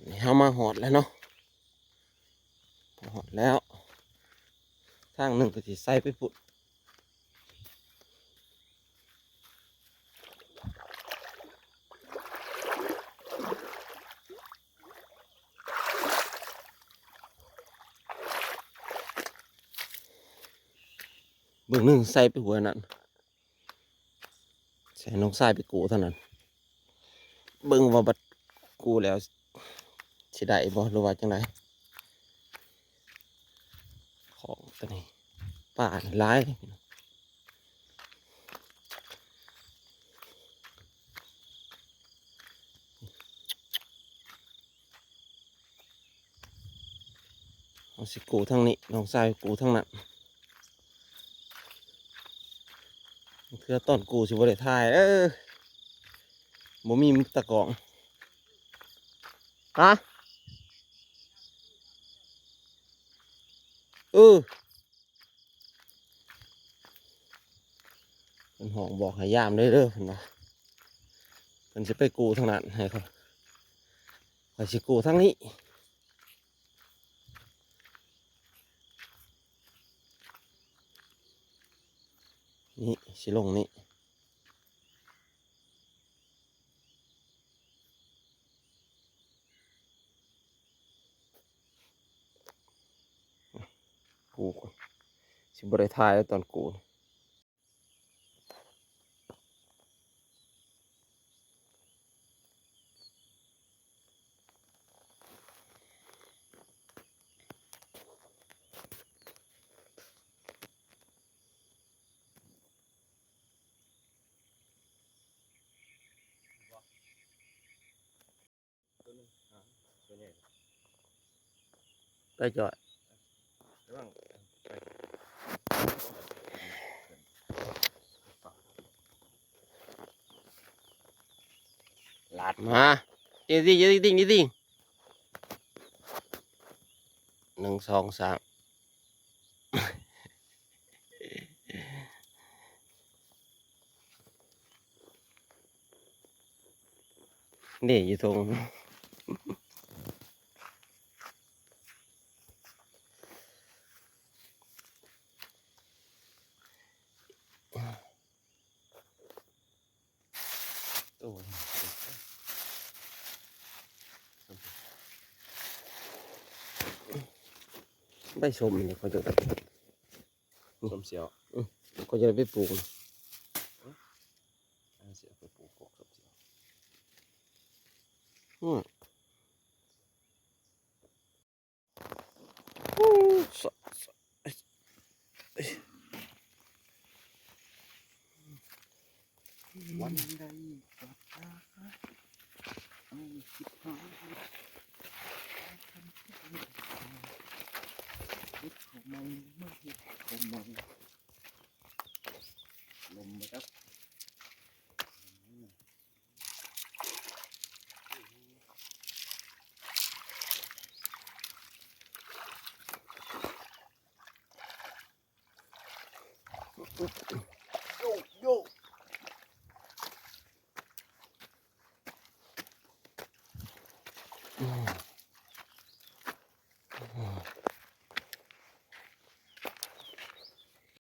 ນີ້ເຮົາມາຮອດແລ້ວເນາະ ຮອດແລ້ວ ທາງໜຶ່ງກໍຊິໃສ່ໄປພຸ້ນ. ເບິ່ງໜຶ່ງໃສ່ໄປຫົວນັ້ນ ໃສ່ນ້ອງຊາຍໄປກູ້ທາງນັ້ນ ເບິ່ງວ່າບັດກູ້ແລ້ວຊິໄດ້ບໍ່ ຫຼືວ່າຈັ່ງໃດ. ຂອງຕົວນີ້ ປານີ້ຫຼາຍເດ້. ເຮົາຊິກູ້ທາງນີ້ ນ້ອງຊາຍກູ້ທາງນັ້ນ. ເທື່ອຕອນກູ້ຊິບໍ່ໄດ້ຖ່າຍເດີ ບໍ່ມີຕາກ້ອງ. ຮະ? ເອີ ເພິ່ນຮ້ອງບອກໃຫ້ຍາມເດີ ເດີ ເພິ່ນວ່າ ເພິ່ນຊິໄປກູ້ທາງນັ້ນ ໃຫ້ຂ້ອຍ ຂ້ອຍຊິກູ້ທາງນີ້. ນີ້ ຊິລົງນີ້ ກູ ຊິບໍ່ໄດ້ຖ່າຍແລ້ວຕອນກູ. ໄປຈ່ອຍ ລະວັງ ໄປ ລາດມາ ຕິງ ຕິງ ຕິງ ຕິງ ໜຶ່ງ ສອງ ສາມ. ນີ້ຢູ່ທົ່ງ ໂອ້ຍ ໃບສົ້ມນີ້ຂ້ອຍຈະໄດ້ ສົ້ມສຽວ ອື ຂ້ອຍຈະໄດ້ໄປປູກ ເອົາ ຊິເອົາໄປປູກກົກສົ້ມສຽວ ອື ວັນໃດກໍຕາມ ເອົາສິບຫ້າ ເຮັດເຂົ້າໃໝ່ ມາເຮັດເຂົ້າໃໝ່ ລົມບໍ່ຈັກ. ໂຢ ໂຢ ອືມ.